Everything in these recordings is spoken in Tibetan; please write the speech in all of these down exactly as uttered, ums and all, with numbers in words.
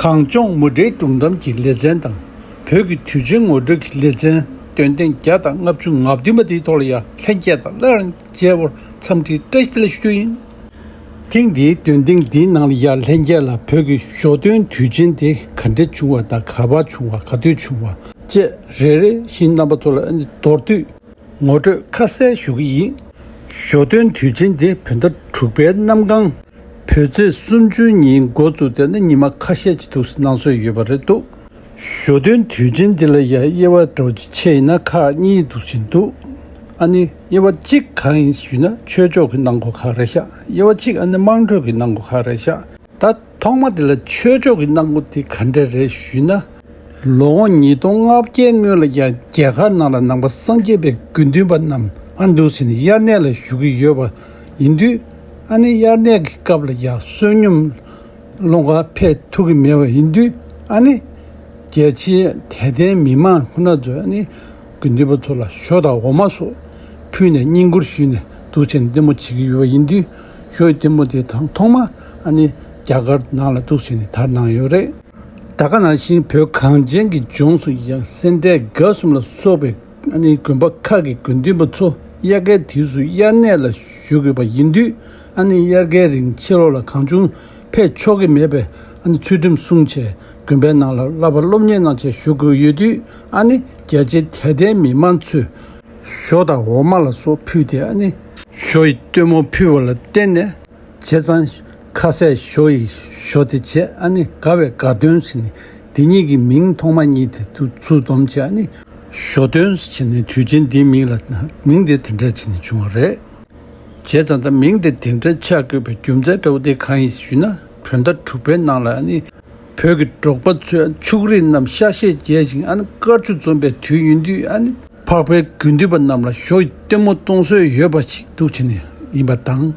གངས་ལྗོངས་མུ་འབྲེལ་སྒྲུང་གཏམ་གྱི་ལེ་ཚན་དང་། བོད་ཀྱི་དུས་ཆེན་ངོ་སྤྲོད་ཀྱི་ལེ་ཚན། འདོན་ཐེངས་བརྒྱ་དང་ལྔ་བཅུ་ང་བདུན་པ་དེའི་ཐོག་ལ་ཡང་ལྷན་རྒྱས་དང་སླར་མཇལ་བར་འཚམས་འདྲི་བཀྲ་ཤིས་བདེ་ལེགས་ཞུ་རྒྱུ་ཡིན། ཐེངས་འདིའི་འདོན་ཐེངས་འདིའི་ནང་ལ་ཡང་ལྷན་རྒྱས་ལ་བོད་ཀྱི་ཞོ་སྟོན་དུས་ཆེན་དེ་ག་འདྲ་བྱུང་བ་དང་ག་པར་བྱུང་བ་ག་དུས་བྱུང་བ་བཅས་རེ་རེ་བཞིན་རྣམ་པ་ཚོ་ལ་མདོར་བསྡུས་ངོ་སྤྲོད་ཁ་གསལ་ཞུ་གི་ཡིན། ཞོ་སྟོན་དུས་ཆེན་དེ་བོད་ཟླ་དྲུག་པའི་གནམ་གང་བོད་ཚེས་སུམ་ཅུ་ཉིན་འགོ་བཙུགས་ཏེ་ནི་ཉི་མ་ཁ་ཤས་ཅིག་འདུག་སེ་གནང་སྲོལ་ཡོད་པ་རེད་འདུག་ཞོ་སྟོན་དུས་ཆེན་འདི་ལ་ཡང་དབྱེ་བ་འདྲ་བོ་ཅིག་ཕྱེ་ཡིན་ན་ཁག་གཉིས་འདུག་བཞིན་འདུག་ཨ་ནི་དབྱེ་བ་གཅིག་གང་ཡིན་ཞུས་ན་ཆོས་ཕྱོགས་ཀྱི་གནང་སྒོ་ཁག་རེད་ཤག་དབྱེ་བ་གཅིག་ཨ་ནི་དམངས་ཁྲོད་ཀྱི་གནང་སྒོ་ཁག་རེད་ཤག་ད་ཐོག་མ་དེ་ལ་ཆོས་ཕྱོགས་ཀྱི་གནང་སྒོ་དེ་ག་འདྲ་རེད་ཞུས་ན། ལོ་ངོ་ཉིས་སྟོང་ལྔ་བརྒྱའི་སྔོན་ལ་ཡང་རྒྱ་གར་ནང་ལ་ནང་པ་སངས་རྒྱས་པའི་དགེ་འདུན་པ་རྣམས་ཨ་འདུག་སེ་ནི་དབྱར་གནས་ལ་བཞུགས་ཀྱི་ཡོད་པ་ཡིན་དུས། ཨ་ནི་དབྱར་གནས་ཀྱི་སྐབས་ལ་ཡང་བསོད་སྙོམས་སློང་གར་ཕེབས་ཐུབ་ཀྱི་མེད་པ་ཡིན་དུས། ཨ་ནི་རྒྱ་ཆེའི་དད་ལྡན་མི་མང་ཁོ་ན་ཚོས་ཨ་ནི་དགེ་འདུན་པ་ཚོ་ལ་ཞོ་དང་འོ་མ་སོགས་ཕུལ་ནས་བསྙེན་བཀུར་ཞུས་ནས་འདུག་སེ་ནི་ལྟད་མོ་བྱེད་ཀྱི་ཡོད་པ་ཡིན་དུས། ཞོ་ཡི་ལྟད་མོ་དེ་དང་ཐོག་མ་ཨ་ནི་རྒྱ་གར་ནང་ལ་འདུག་སེ་ནི་དར་གནང་ཡོད་རེད། ད་ག་ནང་བཞིན་བོད་གངས་ཅན་གྱི་ལྗོངས་སུ་ཡང་སེ་འབྲས་དགའ་གསུམ་ལ་སོགས་པའི་ཨ་ནི་དགོན་པ་ཁག་གི་དགེ་འདུན་པ་ཚོ་དབྱར་ཁའི་དུས་སུ་དབྱར་གནས་ལ་བཞུགས་དགོས་པ་ཡིན་དུས། ཨ་ནི་དབྱར་ཁའི་རིང་ཕྱི་ལོགས་ལ་གང་བྱུང་ཕེབས་ཆོག་གི་མེད་པའི་ཨ་ནི་ཚུལ་ཁྲིམས་སྲུང་བྱས་དགོན་པའི་ནང་ལ་བསླབ་པ་སློབ་གཉེར་གནང་བྱས་བཞུགས་དགོས་ཡོད་དུས། ཨ་ནི་རྒྱ་ཆེའི་དད་ལྡན་མི་མང་ཚོས་ཞོ་དང་འོ་མ་ལ་སོགས་ཕུལ་ཏེ་ཨ་ནི་ཞོ་ཡི་སྟོན་མོ་ཕུལ་བ་ལ་བརྟེན་ནས། བྱས་ཙང་ཁ་ཟས་ཞོ་ཡི་ཞོ་དེ་བྱས། ཨ་ནི་དགའ་བའི་དགའ་སྟོན་ཟེར་ནས་དེ་གཉིས་ཀྱི་མིང་ཐོག་མ་གཉིས་དེ་དུ་ཚུར་བསྡོམས་བྱས། ཨ་ནི་ཞོ་སྟོན་ཟེར་ནས་དུས་ཆེན་འདིའི་མིང་ལ་མིང་དེ་དེ་འདྲ་བྱས་ནས་བྱུང་བ་རེད། བྱས་ཙང་ད་མིང་དེ་དེ་འདྲ་ཆགས་དགོས་པའི་རྒྱུ་མཚན་འདྲ་བོ་དེ་གང་ཡིན་ཞུས་ན། བོད་ཟླ་དྲུག་པའི་ནང་ལ་ཨ་ནི་བོད་ཀྱི་འབྲོག་པ་ཚོས་ཕྱུགས་རིགས་རྣམས་ཤ་ཤེད་རྒྱས་ཤིང་ཨ་ནི་དཀར་ཆུ་འཛོམས་པའི་དུས་ཡིན་དུས། ཨ་ནི་འཕགས་པའི་དགེ་འདུན་པ་རྣམས་ལ་ཞོ་ཡི་ལྟད་མོ་གཏོང་སྲོལ་ཡོད་པ་ཞིག་འདུག་བྱས་ནས་ཡིན་པ་དང་།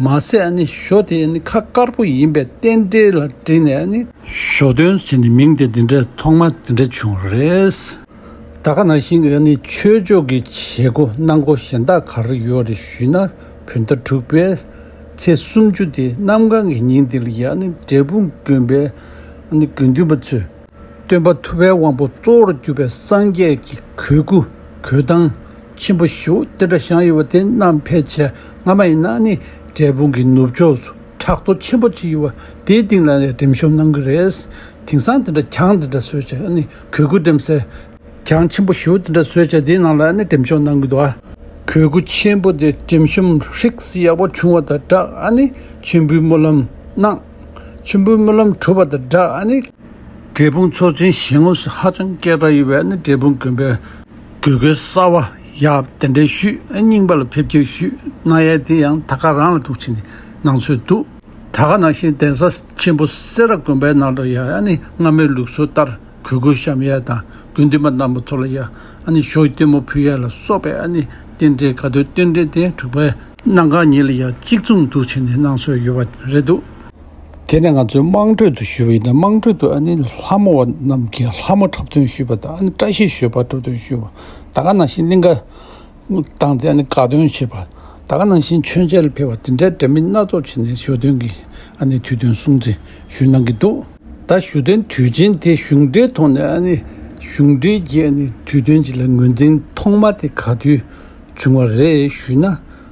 མ་ཟད་ཨ་ནི་ཞོ་དེ་ཨ་ནི་ཁ་དཀར་པོ་ཡིན་པའི་རྟེན་འབྲེལ་ལ་བརྟེན་ནས་ཨ་ནི་ཞོ་སྟོན་ཟེར་ནས་མིང་དེ་འདི་འདྲ་ཐོག་མ་འདི་འདྲ་བྱུང་བ་རེད། ད་ག་ནང་བཞིན་ཨ་ནི་ཆོས་ཕྱོགས་ཀྱི་བྱེད་སྒོ་གནང་སྒོ་གཞན་དག་ག་རེ་ཡོད་རེད་ཞུས་ན། བོད་ཟླ་དྲུག་པའི་ཚེས་སུམ་ཅུ་དེ་གནམ་གང་གི་ཉིན་དེ་ལ་ཡ་ཨ་ནི་འབྲས་སྤུངས་དགོན་པའི་ཨ་ནི་དགེ་འདུན་པ་ཚོས་སྟོན་པ་ཐུབ་པའི་དབང་པོ་གཙོ་བོར་གྱུར་པའི་སངས་རྒྱས་ཀྱི་གོས་སྐུ་གོས་ཐང་ཆེན་པོ་ཞེ་པོ་དེ་འདྲ་བཞེངས་ཡོད་པ་དེ་བསྣམས་ཕེབས་བྱས། སྔ་མ་ཡིན་ན་ཨ་ནི་འབྲས་སྤུངས་ཀྱི་ནུབ་ཕྱོགས་སུ་བྲག་རྡོ་ཆེན་པོ་ཅིག་ཡོད་པ་དེའི་སྟེང་ལ་ནས་འགྲེམས་ཤོམ་གནང་གི་རེད། དེང་སང་དེ་འདྲ་གྱང་དེ་འདྲ་བཟོས་བྱས་ཨ་ནི་གོས་སྐུ་འགྲེམས་སའི་གྱང་ཆེན་པོ་ཞེ་པོ་དེ་འདྲ་བཟོས་བྱས་དེའི་ནང་ལ་ཨ་ནི་འགྲེམས་ཤོམ་གནང་གི་འདུག་ཨ། གོས་སྐུ་ཆེན་པོ་དེ་འགྲེམས་ཤོམ་ཧྲིག་སེ་ཡག་པོ་བྱུང་བ་དང་སྦྲགས། ཨ་ནི་མཆིམས་ཕུའི་སྨོན་ལམ་གནང་། མཆིམས་ཕུའི་སྨོན་ལམ་གྲུབ་པ་དང་སྦྲགས། ཨ་ནི་འབྲས་སྤུངས་ཚོགས་ཆེན་བཞེངས་སྐབས་སུ་ཧ་ཅང་སྐད་གྲགས་ཡོད་པའི་ཨ་ནི་འབྲས་སྤུངས་དགོན་པའི་དགོས་མཁོའི་གསར་པ་ཡག་གདན་འདྲེན་ཞུས། ཨ་རྙིང་པ་ལ་ཕེབས་སྐྱེལ་ཞུས་གནང་ཡས་དེ་ཡང་ད་ག་རང་ལ་འདུག་བྱས་ནས་གནང་སྲོལ་འདུག་ད་ག་ནང་བཞིན་གདན་ས་ཆེན་པོ་སེ་ར་དགོན་པའི་ནང་ལ་ཡང་ཨ་ནི་སྔ་མོའི་ལུགས་སྲོལ་ལྟར་གོས་སྐུ་བཤམས་ཡས་དང་། དགེ་འདུན་པ་རྣམ་པ་ཚོ་ལ་ཡང་ཨ་ནི་ཞོ་ཡི་ལྟད་མོ་ཕུལ་ཡས་ལ་སོགས་པའི་ཨ་ནི་རྟེན་འབྲེལ་དགའ་སྟོན་རྟེན་འབྲེལ་དེ་དྲུག་པའི་གནམ་གང་ཉིན་ལ་ཡང་གཅིག་མཚུངས་འདུག་བྱས་ནས་གནང་སྲོལ་ཡོད་པ་རེད་འདུག་དེ་ནས་ང་ཚོས་དམངས་ཁྲོད་དུ་ཞུས་པ་ཡིན་ན། དམངས་ཁྲོད་དུ་ཨ་ནི་ལྷ་མོ་བ་རྣམས་ཀྱིས་ལྷ་མོ་འཁྲབ་སྟོན་ཞུས་པ་དང་། ཨ་ནི་བཀྲ་ཤིས་ཞོལ་པ་འཁྲབ་སྟོན་ཞུས་པ། ད་ག་ནང་བཞིན་གླིང་ག་བཏང་སྟེ་ཨ་ནི་དགའ་སྟོན་བྱེད་པ། ད་ག་ནང་བཞིན་མཆོད་མཇལ་ལ་ཕེབས་པ། དེ་འདྲའི་འདྲ་མིན་སྣ་ཚོགས་བྱས་ནས་ཞོ་སྟོན་གྱི་ཨ་ནི་དུས་སྟོན་སྲུང་བརྩི་ཞུ་གནང་གི་འདུག་ད་ཞོ་སྟོན་དུས་ཆེན་དེ་གཞུང་འབྲེལ་ཐོག་ནས་ཨ་ནི་གཞུང་འབྲེལ་གྱི་ཨ་ནི་དུས་སྟོན་ཅིག་ལ་ངོས་འཛིན་ཐོག་མ་དེ་ག་དུས་བྱུང་བ་རེད་ཞུས་ན།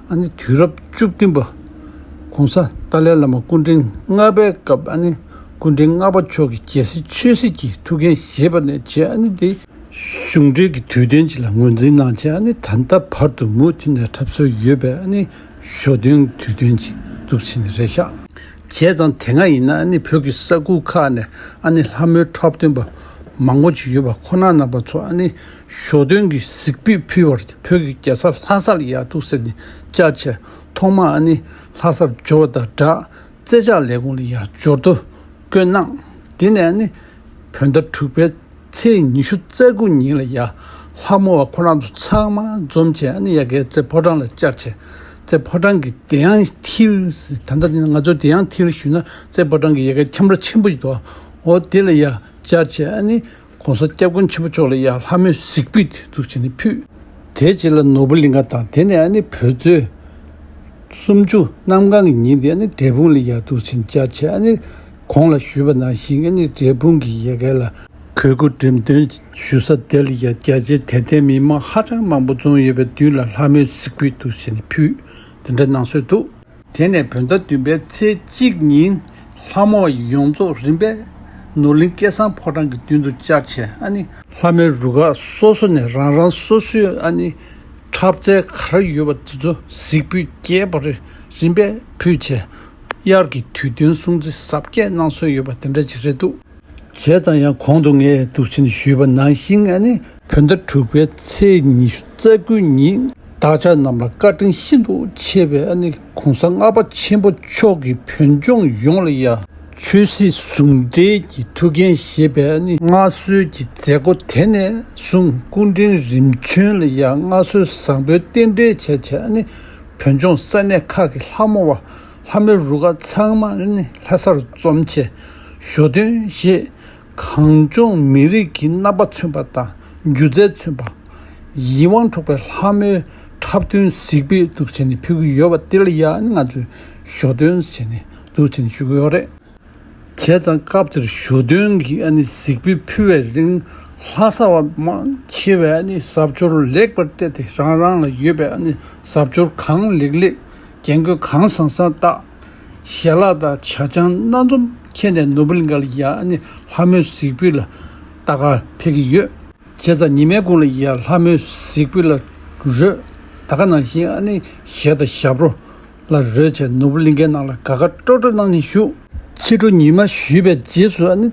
ཨ་ནི་དུས་རབས་བཅུ་བདུན་པ་༸གོང་ས་ཏཱ་ལའི་བླ་མ་སྐུ་ཕྲེང་ལྔ་པའི་སྐབས། ཨ་ནི་སྐུ་ཕྲེང་ལྔ་པ་མཆོག་གིས་རྒྱལ་སྲིད་ཆོས་སྲིད་ཀྱི་ཐུགས་འགན་བཞེས་པ་ནས་བྱས། ཨ་ནི་དེ་གཞུང་འབྲེལ་གྱི་དུས་སྟོན་ཅིག་ལ་ངོས་འཛིན་གནང་བྱས། ཨ་ནི་ད་ལྟ་བར་དུ་མུ་མཐུད་ནས་འཁྲབ་སྲོལ་ཡོད་པའི་ཨ་ནི་ཞོ་སྟོན་དུས་སྟོན་ཅིག་འདུག་བྱས་ནས་རེད་ཤག་བྱས་ཙང་དེ་སྔ་ཡིན་ན་ཨ་ནི་བོད་ཀྱི་ས་ཁུལ་ཁག་ནས་ཨ་ནི་ལྷ་མོའི་འཁྲབ་སྟོན་པ་མང་པོ་ཅིག་ཡོད་པ་ཁོ་ན་རྣམ་པ་ཚོ་ཨ་ནི་ཞོ་སྟོན་གྱི་གཟིགས་ཕུད་ཕུལ་བར་བོད་ཀྱི་རྒྱལ་ས་ལྷ་སར་ཡར་འདུག་སེ་ནས་བཅར་བྱས། ཐོག་མར་ཨ་ནི་ལྷ་སར་འབྱོར་བ་དང་སྦྲགས། རྩེ་ལྕག་ལས་ཁུངས་ལ་ཡང་འབྱོར་ཐོ་བཀོད་གནང་། དེ་ནས་ཨ་ནི་བོད་ཟླ་དྲུག་པའི་ཚེས་ཉི་ཤུ་རྩ་དགུ་ཉིན་ལ་ཡང་ལྷ་མོ་བ་ཁོ་རང་ཚོ་ཚང་མ་འཛོམས་བྱས། ཨ་ནི་ཡ་གིའི་རྩེ་ཕོ་བྲང་ལ་བཅར་བྱས། རྩེ་ཕོ་བྲང་གི་བདེ་དབྱངས་མཐིལ། ད་ལྟ་ང་ཚོ་བདེ་དབྱངས་མཐིལ་ཞུས་ན་རྩེ་ཕོ་བྲང་གི་ཡ་གིའི་ཁྱམས་ར་ཆེན་པོ་ཞིག་འདུག་འོ་དེ་ལ་ཡང་བཅར་བྱས། ཨ་ནི་༸གོང་ས་༸སྐྱབས་མགོན་ཆེན་པོ་མཆོག་ལ་ཡང་ལྷ་མོའི་གཟིགས་ཕུད་དེ་འདུག་བྱས་ནས་ཕུལ། དེའི་རྗེས་ལ་ནོར་བུ་གླིང་ག་དང་། དེ་ནས་ཨ་ནི་བོད་ཚེས་སུམ་ཅུ་གནམ་གང་གི་ཉིན་དེ་ཨ་ནི་འབྲས་སྤུངས་ལ་ཡར་འདུག་བྱས་ནས་བཅར་བྱས། ཨ་ནི་ གོང་ལ་ཞུས་པ་ནང་བཞིན་ཨ་ནི་འབྲས་སྤུངས་ཀྱི་ཡ་གི་ལ་གོས་སྐུ་འགྲེམས་སྟོན་ཞུ་ས་དེ་ལ་ཡ་རྒྱ་ཆེའི་དད་ལྡན་མི་མང་ཧ་ཅང་མང་པོ་འཛོམས་ཡོད་པའི་མདུན་ལ་ལྷ་མོའི་གཟིགས་ཕུད་འདུག་ཟེར་ནས་ཕུལ། དེ་འདྲ་གནང་སྲོལ་འདུག་དེ་ནས་བོད་ཟླ་བདུན་པའི་ཚེས་གཅིག་ཉིན་ལྷ་མོ་ཡོངས་རྫོགས་རིམ་པས་ནོར་གླིང་སྐལ་བཟང་ཕོ་བྲང་གི་མདུན་དུ་བཅར་བྱས། ཨ་ནི་ལྷ་མོའི་རུ་ཁག་སོ་སོ་ནས་རང་རང་སོ་སོའི་ཨ་ནི་འཁྲབ་རྩལ་ག་རེ་ཡོད་པ་དེ་ཚོ་གཟིགས་ཕུད་རྒྱས་པ་རེ་རིམ་པས་ཕུལ་བྱས། དབྱར་གྱི་དུས་སྟོན་སྲུང་བརྩི་གཟབ་རྒྱས་གནང་སྲོལ་ཡོད་པ་དེ་འདྲ་ཅིག་རེད་འདུག་བྱས་ཙང་ཡང་གོང་དུ་ངས་འདུག་ཕྱིན་ཞུས་པ་ནང་བཞིན་ཨ་ནི་བོད་ཟླ་དྲུག་པའི་ཚེས་ཉི་ཤུ་རྩ་དགུ་ཉིན་བདག་ཅག་རྣམས་ལ་བཀའ་དྲིན་ཤིན་ཏུ་ཆེ་བའི་ཨ་ནི་གོང་ས་ལྔ་པ་ཆེན་པོ་མཆོག་གིས་བོད་ལྗོངས་ཡོངས་ལ་ཡ་ཆོས་སྲིད་ཟུང་འབྲེལ་གྱི་ཐུགས་འགན་བཞེས་པའི་ཨ་ནི་མངའ་གསོལ་གྱི་མཛད་སྒོ་དེ་ནས་བཟུང་སྐུ་ཕྲེང་རིམ་བྱོན་ལ་ཡ་མངའ་གསོལ་བཟང་པོའི་རྟེན་འབྲེལ་བྱས་བྱས་ཨ་ནི་བོད་ལྗོངས་ས་གནས་ཁག་གི་ལྷ་མོ་བ་ལྷ་མོའི་རུ་ཁག་ཚང་མ་ཨ་ནི་ལྷ་སར་འཛོམས་བྱས་ཞོ་སྟོན་ཞེས། གངས་ལྗོངས་མི་རིགས་ཀྱི་རྣམ་པ་མཚོན་པ་དང་སྒྱུ་རྩལ་མཚོན་པ། ཡིད་དབང་འཕྲོག་པའི་ལྷ་མོའི་འཁྲབ་སྟོན་གཟིགས་ཕུད་འདུག་བྱས་ནས་ཕུལ་གྱི་ཡོད་པ་དེ་ལ་ཡ་ཨ་ནི་ང་ཚོས་ཞོ་སྟོན་བྱས་ནས་འདུག་བྱས་ནས་ཞུ་གི་ཡོད་རེད། བྱས་ཙང་སྐབས་དེར་ཞོ་སྟོན་གྱི་ཨ་ནི་གཟིགས་ཕུད་ཕུལ་བའི་རིང་ལྷ་ས་བ་མང་ཆེ་བས་ཨ་ནི་གཟབ་མཆོར་ལེགས་པར་སྤྲས་ཏེ་རང་རང་ལ་ཡོད་པའི་ཨ་ནི་གཟབ་མཆོར་གང་ལེགས་ལེགས། རྒྱན་གོས་གང་བཟང་བཟང་བཏགས། ཞལ་ལག་དང་ཇ་ཆང་སྣ་འཛོམས་ཁྱེར་ནས་ནོར་བུ་གླིང་ཁ་ལ་ཡ་ཨ་ནི་ལྷ་མོའི་གཟིགས་ཕུད་ལ་ལྟ་གར་ཕེབས་ཀྱི་ཡོད། བྱས་ཙང་ཉི་མའི་གུང་ལ་ཡ་ལྷ་མོའི་གཟིགས་ཕུད་ལ་རོལ། ད་ག་ནང་བཞིན་ཨ་ནི་གཞས་དང་ཞབས་བྲོ་ལ་རོལ་བྱས་ནོར་བུ་གླིང་ཁའི་ནང་ལ་དགའ་དགའ་སྤྲོ་སྤྲོ་གནང་ནས་བཞུགས། ཕྱི་དྲོ་ཉི་མ་བཞུད་པའི་རྗེས་སུ་ཨ་ནི་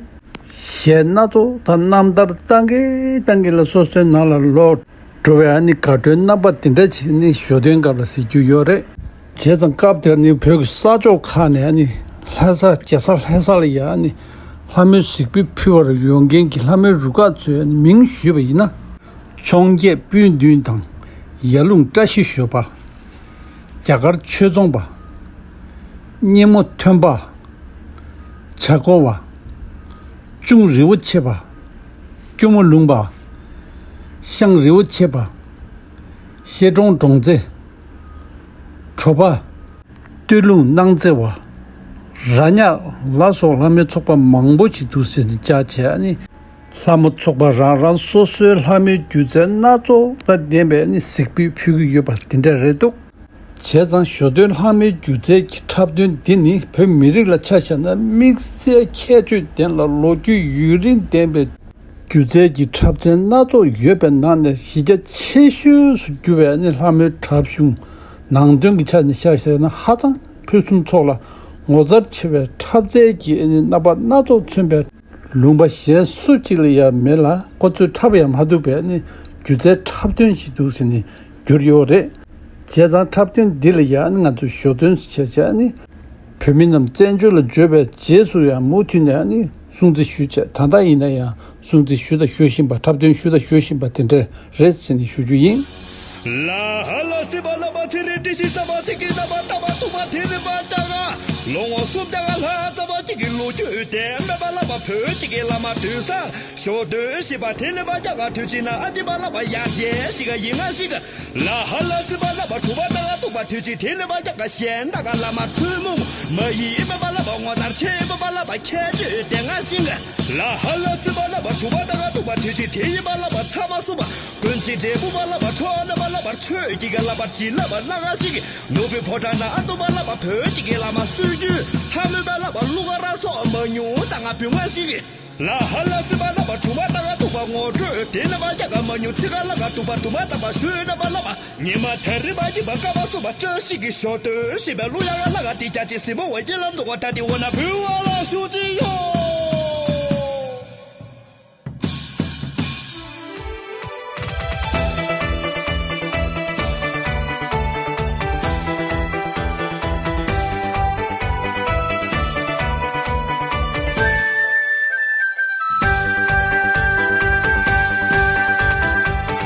གཞས་སྣ་ཚོགས་དང་རྣམ་ཐར་བཏང་གིན་བཏང་གིན་ལ་སོ་སོའི་ནང་ལ་ལོག་འགྲོ་བའི་ཨ་ནི་དགའ་སྤྲོའི་རྣམ་པ་དེ་འདྲ་ཅིག་ནི་ཞོ་སྟོན་སྐབས་ལ་གཟིགས་རྒྱུ་ཡོད་རེད། བྱས་ཙང་སྐབས་དེར་ནི་བོད་ཀྱི་ས་ཕྱོགས་ཁག་ནས་ཨ་ནི་ལྷ་ས་རྒྱལ་ས་ལྷ་ས་ལ་ཡ་ཨ་ནི་ལྷ་མོའི་གཟིགས་ཕུད་ཕུལ་བར་ཡོང་མཁན་གྱི་ལྷ་མོའི་རུ་ཁག་ཚོའི་ཨ་ནི་མིང་ཞུས་པ་ཡིན་ན། འཕྱོངས་རྒྱས་སྤུན་བདུན་དང་། ཡར་ལུང་བཀྲ་ཤིས་ཞོལ་པ། རྒྱ་གར་ཆོས་རྫོང་པ། སྙེ་མོ་ཐོན་པ། བྱ་སྒོ་བ། ཅུང་རི་བོ་ཆེ་བ། སྐྱོ་མོ་ལུང་པ། ཤང་རི་བོ་ཆེ་བ། ཤེལ་གྲོང་གྲོང་རྩེ། གྲོ་པ། སྟོད་ལུང་སྣང་རྩེ་བ། ར་ཉག་ལ་སོགས་ལྷ་མོའི་ཚོགས་པ་མང་པོ་ཞིག་འདུག་ཟེར་ནས་བཅར་བྱས་ཨ་ནི། ལྷ་མོ་ཚོགས་པ་རང་རང་སོ་སོའི་ལྷ་མོའི་སྒྱུ་རྩལ་སྣ་ཚོགས་དང་ལྡན་པའི་ནི་གཟིགས་ཕུད་ཕུལ་གྱི་ཡོད་པ་དེ་འདྲ་རེད་འདུག་བྱས་ཙང་ཞོ་སྟོན་ལྷ་མོའི་སྒྱུ་རྩལ་གྱི་འཁྲབ་སྟོན་འདི་ནི་བོད་མི་རིགས་ལ་ཆ་བཞག་ན་དམིགས་བསལ་ཁྱད་ཆོས་ལྡན་ལ་ལོ་རྒྱུས་ཡུན་རིང་ལྡན་པའི་སྒྱུ་རྩལ་གྱི་འཁྲབ་ཚན་སྣ་ཚོགས་ཡོད་པའི་ནང་ནས་གཞི་རྒྱ་ཆེ་ཤོས་སུ་གྱུར་པའི་ནི་ལྷ་མོའི་འཁྲབ་གཞུང་ནང་དོན་གྱི་ཆ་ནས་ཆ་བཞག་ན་ཧ་ཅང་ཕུན་སུམ་ཚོགས་ལ་ངོ་མཚར་ཆེ་བའི་འཁྲབ་རྩལ་གྱི་ནི་རྣམ་པ་སྣ་ཚོགས་མཚོན་པའི། ལུང་པ་གཞན་སུ་གཅིག་ལ་ཡང་མེད་ལ་ཁོ་ཚོས་འཁྲབ་ཡང་མ་ཐུབ་པའི་ནི་སྒྱུ་རྩལ་འཁྲབ་སྟོན་ཞིག་འདུག་ཟེར་ནས་བསྒྱུར་ཡོད་རེད། བྱས་ཙང་འཁྲབ་སྟོན་འདི་ལ་ཡང་ནི་ང་ཚོས་ཞོ་སྟོན་ཟེར་བྱས་བྱས་ནི་བོད་མི་རྣམས་བཙན་བྱོལ་ལ་འབྱོར་བའི་རྗེས་སུ་ཡང་མུ་མཐུད་ནས་ནི་སྲུང་བརྩི་ཞུས་བྱས་ད་ལྟ་ཡིན་ན་ཡང་སྲུང་བརྩི་ཞུས་དང་ཞུ་བཞིན་པ་འཁྲབ་སྟོན་ཞུས་དང་ཞུ་བཞིན་པ་དེ་འདྲ་རེད་ཟེར་ནས་ཞུ་རྒྱུ་ཡིན། ལ་ཧ་ལ་སི་པ་ལ་པ་ཚེ་རིང་བཀྲ་ཤིས་རྩ་བ་གཅིག་གི་རྣམ་པ་རྟ་བ་གཏུམ་པ་དེ་རིང་པ་ལྕགས་ལོ་ངོ་སུམ་བརྒྱ་ལྷག་རྩ་བ་གཅིག་གི་ལོ་རྒྱུས་དེ་མེད་པ་ལ་པ་བོད་གཅིག་གི་བླ་མ་དུས་སང་ཞོ་སྟོན་ཞེས་པ་དེ་ལས་པ་ལྕགས་དུས་ཅི་ན་ཨ་ཅི་པ་ལ་པ་ཡར་རྒྱས་ཤིག་ཡིན་ང་ཞིག་ལ་ཧ་ལ་སི་པ་ལ་པ་གྲུ་པ་རྟ་བ་གཏུམ་པ་དུས་ཅི་དེ་ལས་པ་ལྕགས་གཞན་དག་བླ་མ་ཐུན་མོང་མ་ཡིན་མེད་པ་ལ་པ་ངོ་མཚར་ཆེན་པོ་པ་ལ་པ་ཁྱད་ཆོས་དེ་ང་ཞིག་ལ་ཧ་ལ་སི་པ་ལ་པ་གྲུ་པ་རྟ་བ་གཏུམ་པ་དུས་ཅི་དེ་ཡིན་པ་ལ་པ་ཚ་བ་སུ་པ། ཀུན་གྱི་འབྲས་བུ་པ་ལ་པ་ཁྲོ་ན་པ་ལ་པ་ཆོས་ཀྱི་ག་ལ་པ་བྱི་ལ་པ་ལ་ག་ཞིག་ནོར་བུའི་ཕོ་བྲང་ན་ཨ་ཏོ་པ་ལ་པ་བོད་ཀྱི་ག་ལ་མ་སུ་རྒྱུ་ལྷ་མོ་པ་ལ་པ་གླུ་ག་ར་སོགས་མ་ཉུང་ཙང་ང་བུ་ང་ཞིག་ལ་ཧ་ལ་སི་པ་ལ་པ་ཆུ་པ་ཏ་ག་ཏུ་པ་ངོ་སྤྲོད་དེ་ལ་པ་རྒྱ་ག་མ་ཉུང་ཚི་ག་ལ་ག་ཏུ་པ་དུ་མ་ཏ་པ་ཤོད་ན་པ་ལ་པ་ཉི་མ་ཐ་རི་པ་ཀྱི་པ་ཀ་པ་སུ་པ་བཀྲ་ཤིས་ཀྱི་ཞོ་སྟོན་ཞེས་པའི་གླུ་ཡ་ག་ལ་ག་ཏི་རྒྱ་ཆེ་སི་མོ་བ་ཡེ་ལམ་དུ་ག་ད་ཏི་འོ་ན་བུ་བ་ལ་ཞུ་ཅི་ཡོ།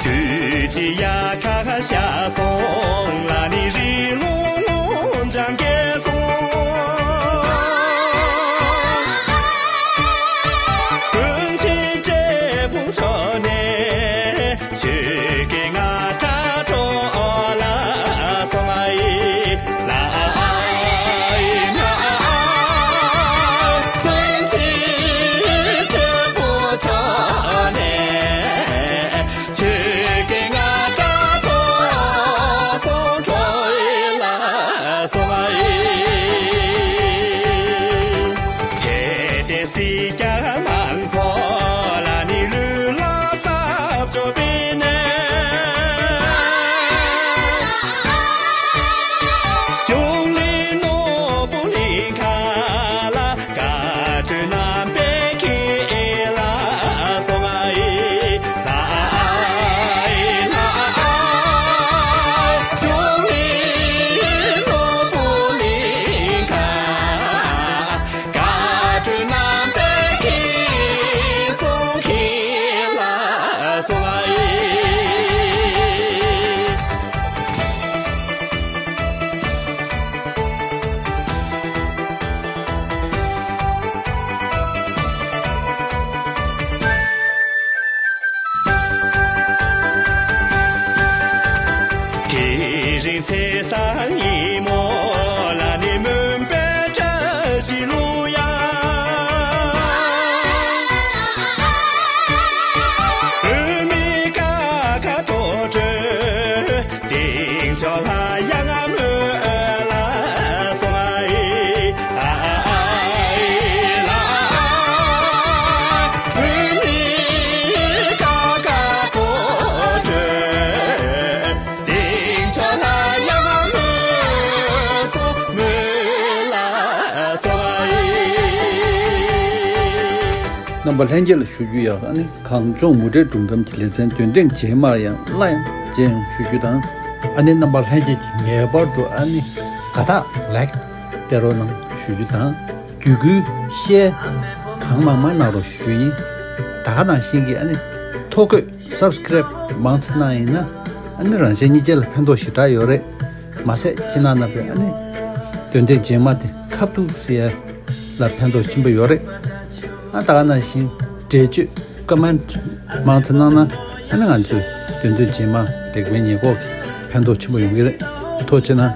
དུས་ཀྱི་ཡ་ག་ཤ་སོང་ལ་ནི་རི་ལུང་ལྗང་སྐྱེས་སོང་། ཀུན་གྱི་འབྲས་བུ་མཆོག་ནས་ཆོས་ཀྱི་རྔ་སྒྲ་སྒྲོག་ལ་སོང་ཨ་ཡི་ལ་ཨ་ཨ་ཨ་ཨ་ཨ་ཨ། སྲིད་རྒྱལ་དམངས་ཚོ་ལ་ནི་ལུས་ལ་སྲབ་ཅོ་པའི་ནས། གཞུང་ལས་ནོར་བུ་གླིང་ཁ་ལ། བཀའ་དྲིན་རྣམ་པའི་ཁྱེད་ལ་སོང་ཨ་ཡེ། ཨ་ཡེ་ལ། གཞུང་ལས་ནོར་བུ་གླིང་ཁ། བཀའ་དྲིན་རྣམ་པའི་ཁྱེད་སོང་ཁྱེད་ལ་སོང་ཨ་ཡེ། དེ་རིང་ཚེས་བཟང་ཉིན་མོ་ལ་ནི་མུན་པའི་བཀྲ་ཤིས་གླུ་དབྱངས། འོད་མའི་ཀ་ཁ་དྲོ་དྲོད། སྟེང་ཕྱོགས་ལ་ཡང་མོས་ལ་སོང་ཨ་ཡེ། ཨ་ཡེ་ལ། འོད་མའི་ཀ་ཁ་དྲོ་དྲོད། སྟེང་ཕྱོགས་ལ་ཡང་མོས་སོང་མོས་ལ་སོང་ཨ་ཡེ། རྣམ་པ་ལྷན་རྒྱས་ལ་ཞུ་རྒྱུ་ཡག་ཨ་ནི། གངས་ལྗོངས་མུ་འབྲེལ་སྒྲུང་གཏམ་གྱི་ལེ་ཚན་འདོན་ཐེངས་རྗེས་མར་ཡང་སླར་ཡང་མཇལ་ཡོང་ཞུ་རྒྱུ་དང་། ཨ་ནི་རྣམ་པ་ལྷན་རྒྱས་ཀྱིས་ངེས་པར་དུ་ཨ་ནི་དགའ་རྟགས་ལའིཀ་སྟེར་རོགས་གནང་ཞུ་རྒྱུ་དང་། བརྒྱུད་སྐུལ་ཤེར་གང་མང་མང་གནང་རོགས་ཞུ་རྒྱུ་ཡིན། ད་ག་ནང་བཞིན་གྱི་ཨ་ནི་ཐོ་འགོད་སབ་སི་ཀེ་རེབ་མང་ཙམ་གནང་ཡིན་ན་ཨ་ནི་རང་གཞན་གཉིས་ཀྱི་ལ་ཕན་ཐོགས་ཞེ་དྲག་ཡོད་རེད། མ་ཟད་ཁྱེད་རྣམ་པས་ཨ་ནི་འདོན་ཐེངས་རྗེས་མ་དེ་ཁ་ཐུག་ཟེར་ཡ་ལ་ཕན་ཐོགས་ཆེན་པོ་ཡོད་རེད། ཨ་ད་ག་ནང་བཞིན་འགྲེལ་བརྗོད་ཀོ་མེན་ཊི་མང་ཙམ་གནང་ན་ཨ་ནི་ང་ཚོས་འདོན་ཐེངས་རྗེས་མ་དེ་གའི་ཉེས་འགོག་གི་ཕན་ཐོགས་ཆེན་པོ་ཡོང་གི་རེད། ཐུགས་རྗེ་གནང་།